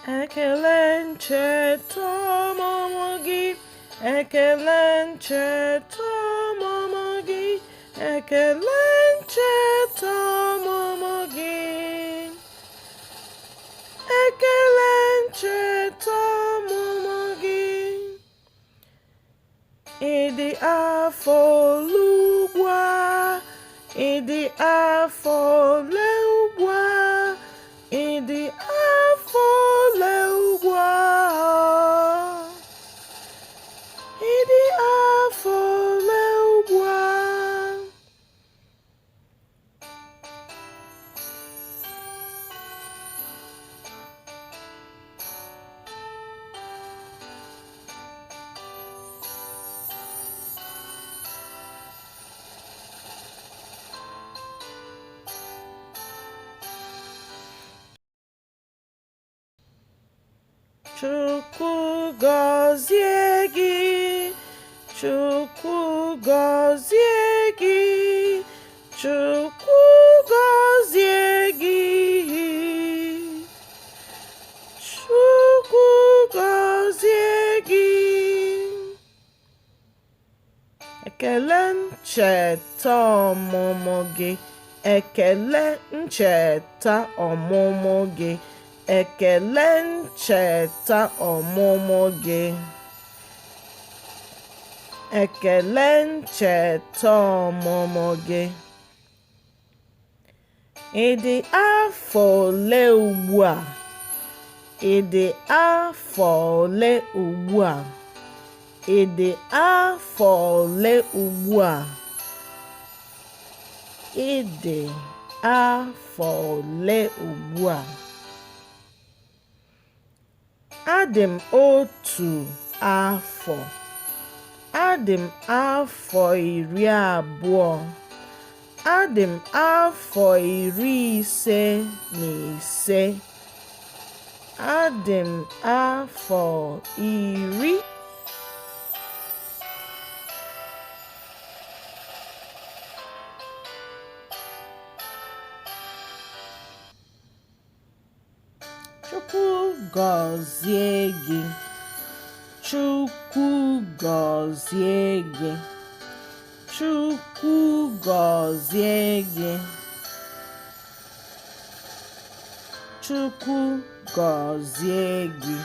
Ekele ncheta ọmụmụ gị, ekele ncheta ọmụmụ gị, ekele ncheta ọmụmụ gị. Ekele ncheta ọmụmụ gị. Ị dị afọ ole ugbu a? Ị dị afọ ole ugbu a? Ị dị afọ ole ugbu a? Ị dị afọ ole ugbu a? Chukwu gọzie gị, Chukwu gọzie gị, Chukwu gọzie gị. Chukwu gọzie gị. Ekele ncheta ọmụmụ gị, ekele ncheta ọmụmụ gị, ekele ncheta ọmụmụ gị. Ekele ncheta ọmụmụ gị. Ị dị afọ ole ugbu a? Ị dị afọ ole ugbu a? Ị dị afọ ole ugbu a? Ị dị afọ ole ugbu a? Adị m otu afọ. Adị m afọ 20. Adị m afọ 55. Adị m afọ iri. Chukwu gọzie gị. Chukwu gọzie gị. Chukwu gọzie gị. Chukwu gọzie gị.